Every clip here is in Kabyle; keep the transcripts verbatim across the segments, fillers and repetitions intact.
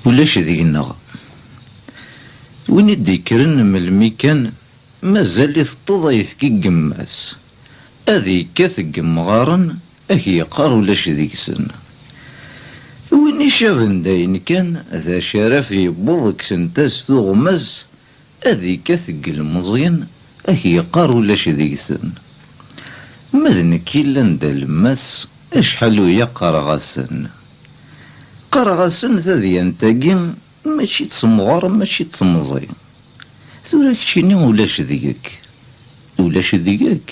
Ulac deg-neɣ win i d-ikkren melmi kan, mazal-it ṭṭeḍ ayefki n yemma-s. Ad ikkat deg yemɣaren, ad k-yeqqar ulac deg-sen. Win icaben dayen kan, d acaraf yewweḍ kksen-t-as tuɣmas, ad ikkat deg yilmeẓyen, ad k-yeqqar ulac deg-sen. Ma d nekk yellan d alemmas, acḥal uya qqareɣ-asen. Qqareɣ-asen tadyant-agi mačči d temɣer, mačči d temẓi. Tura keččini ulac deg-k. Ulac deg-k.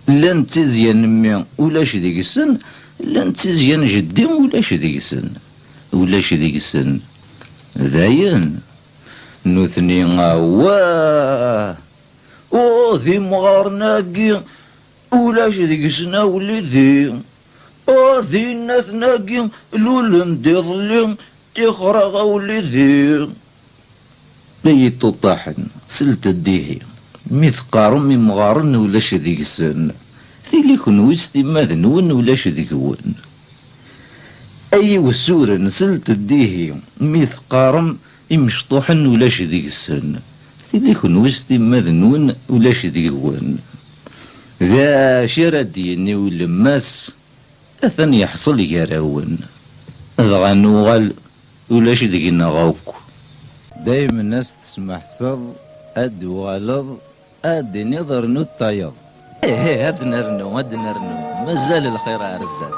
Llan d tizya n mmi, ulac deg-sen. Llan d tizya n jeddi, ulac deg-sen. Ulac deg-sen. Dayen. Nutni, awah! Uh, d imɣaren-agi, ulac deg-sen a wlidi. Uh, d innaten-agi, lulen-d iḍelli, tixra a wlidi. La yi-ṭuṭaḥen, slet-d ihi. Mi teqqarem imɣaren ulac deg-sen, tili kenwi s timmad-nwen ulac deg-wen. Ay iwessuren, slet-d ihi. Mi teqqarem imecṭuḥen ulac deg-sen, tili kenwi s timmad-nwen ulac deg-wen. D acu ara d-yini ulemmas? Atan yeḥṣel gar-awen. Dɣa nuɣal ulac deg-neɣ akk. Daymen as tesmeḥseḍ, ad d-tuɣaleḍ, ad d-tiniḍ rnu tayeḍ. Ih, ih, ad nernu, ad nernu. Mazal lxir ar zdat.